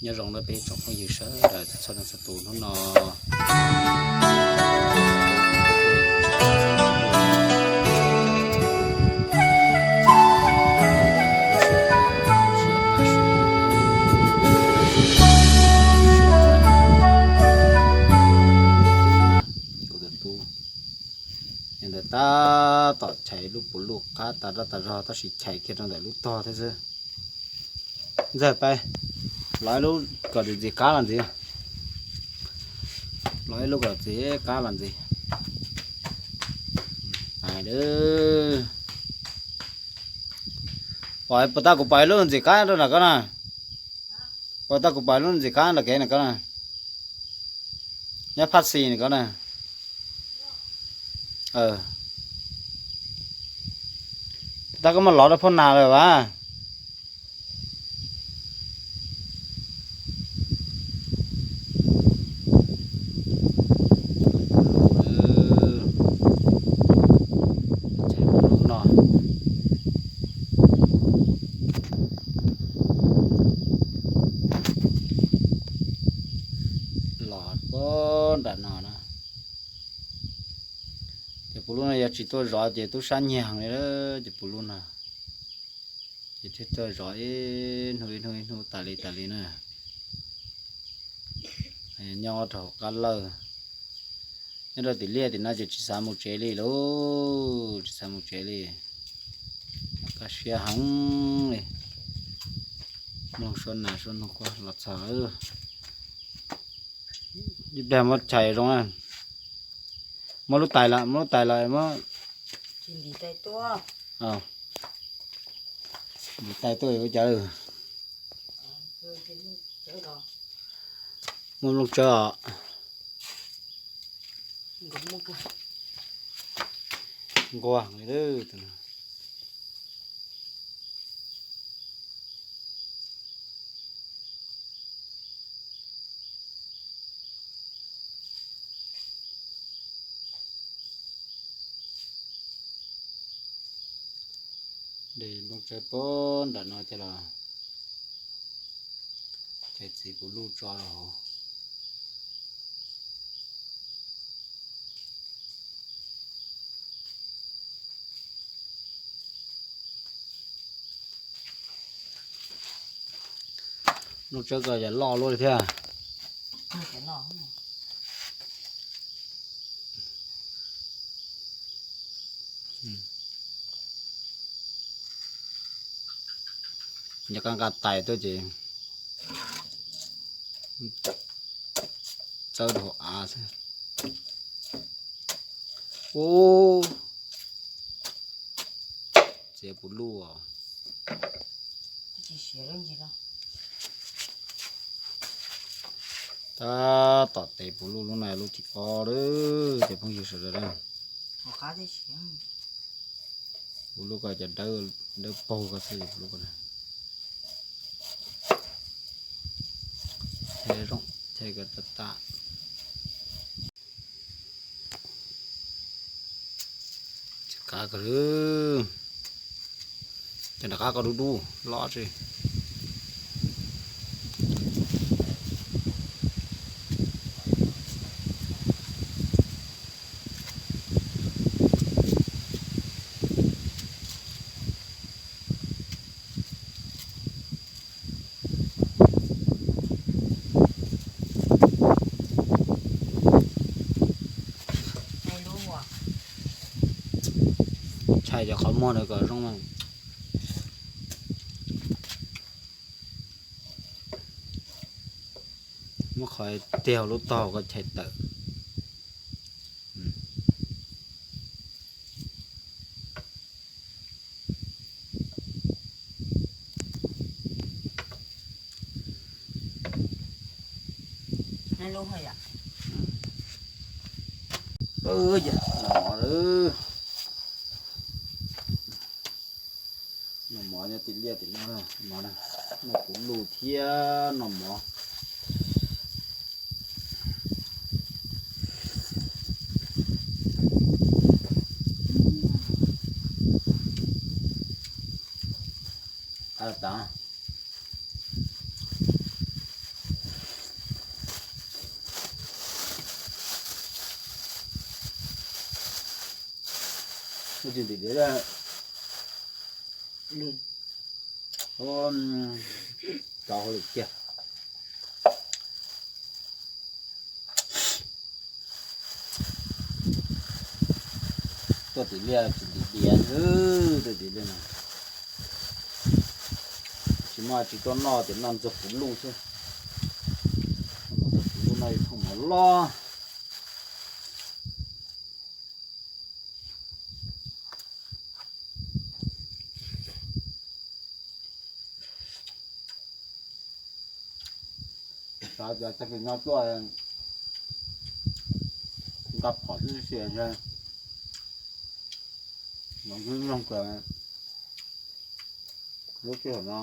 Nyob zoo rau peb tsoom phooj ywg sawv daws txhua leej txhua tus hnub no. Kuv tus tub ntawd tab tom chais lub puv luj qab tas zog tas zog tab sis chais kiag rau ntawm lub tog thiab xwb. Ntxawg, pais los ib lub kom ntxim qab los ntxiv. Los ib lub kom ntxim qab los ntxiv. Pais lawm. Pais, puas tau kuv pais lub ntxim qab rau nram koj na? Puas tau kuv pais lub ntxim qab nram kev nram koj na? Nyob phab xis nram koj na. Puas tau koj muab lov rau phauj Nas lawm as? Tus puv luj no, los puag nram no na. Ces puv luj no yog tsis tuaj zov ces tub sab nyiag heev li, ces puv luj no ces thiaj tuaj zov ib hnub ib hnub ib hnub tas li tas li na. Nyob rau hauv qab lawj, nyob rau tim liaj tim no ces tsis xav mus tsev li lauj, tsis xav mus tsev li. Kaj siab heev li. Mloog suab nas suab noog quaj los txog. Ib pliag muab chais zoo na. Muab lub tais lawm, muab lub tais lawm, muab ntim tais tuaj, ua cas muaj nplooj tsawb os. Nquag li. De nplooj tsawb puag nram no thiab los, ces txiv puv luj tso rau hauv. Nplooj tsawb ko yog loj luaj li thiab. Yog koj nqa tais tuaj ces txawb rau hauv av xwb. Ub, txiv puv luj os. Tab tom tes puv luj lub no lub thib ob lawm, ces phooj ywg sawv daws na. Puv luj ko cov dawb paug ko xwb, puv luj ko na. Thiab zoo thiab ko tab tab. Tsis qab ko, cov nram qab ko dub dub loj tsis. Tshais cov qhov muag ntawd kom zoo. Muab qhov tiag hauv lub tog ko chais tawm. Noj mov, noj mov nyob tim liaj tim no, noj puv luj thiab noj mov. Ab tas, Ntim diav, tau hauj lwm tiag. Tuaj tim liaj tsis ntim diav xwb, tuaj tim liaj no tsis muaj tsis tuaj noj, tias noj ntxuag kuv luj xwb. Noj ntxuag kuv luj, noj ib thooj mov loj. Xav tias tag kis no tuaj nqa phom tib si, mloog kawg. Lub sij hawm no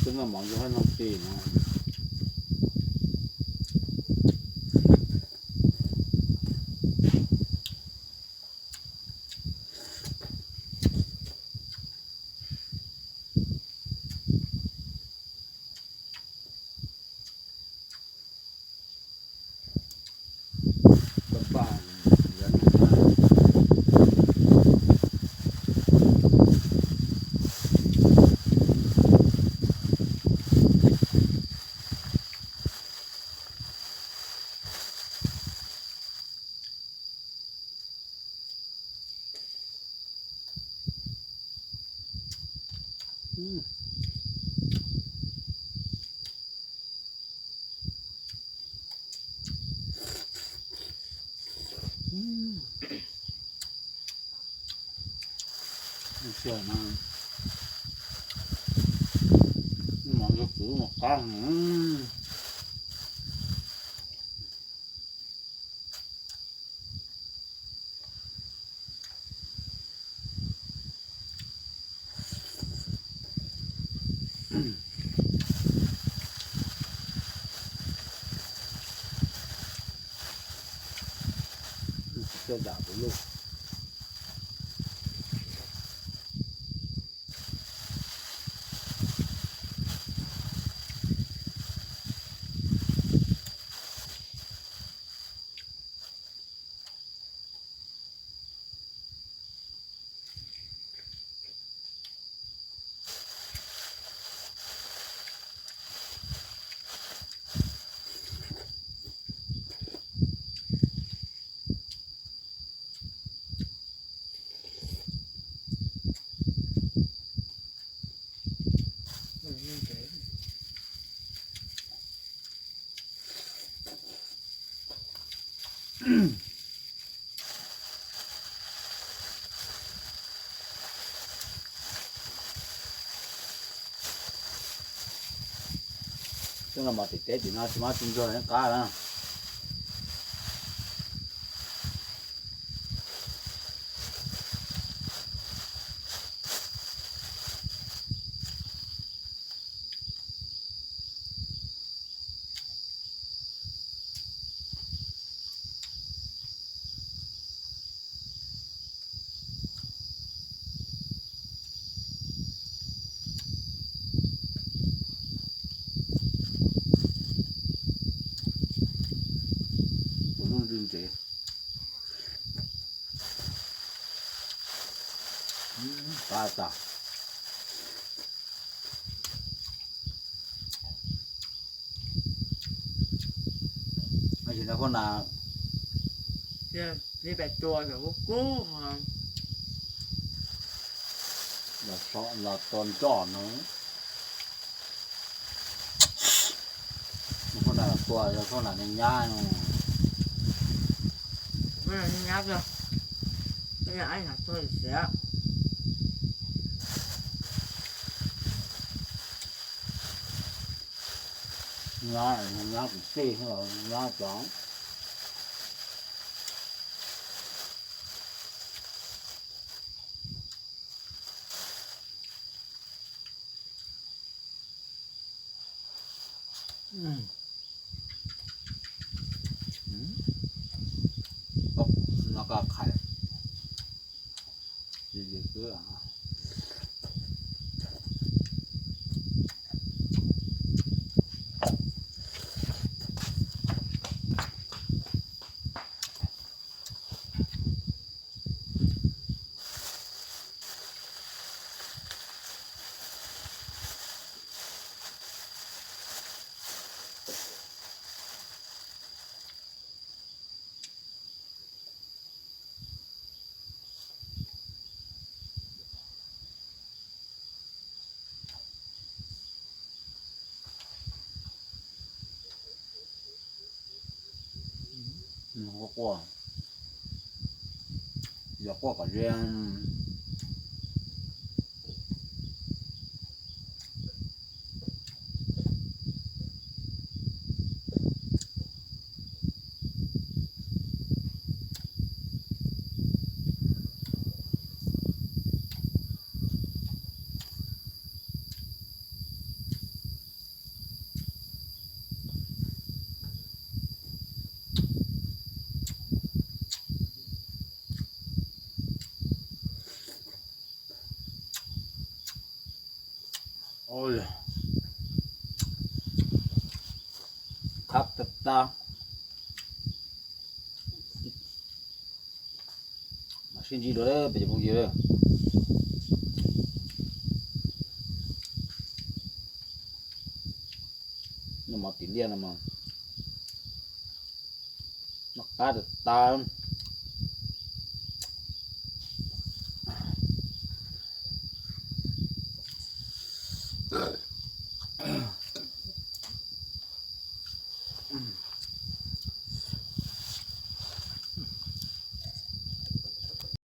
twb noj mov ntxuag hnub tim no. Sia no, mov ntxuag kuv mus qab. Tsis txawj dam kuv luj. Twb los mov tim teb tim no tsis muaj tsis ntsuag yeej qab na. Kuv lub ntsws ntsev qab tas. Tab sis no poj na, li pais tua yog kub kub ho los tua nroj no. Poj na tua yog poj na nyab no. Nyab, nyab tua xiav. Nyab, nyab kwv tij, nyab cov. No koj khais. Quaj, yog quaj kom ze. Khab tag tag. Mas sib ntsib dua peb cov phooj ywg. Noj mov tim liaj no mas noj qab tag tag.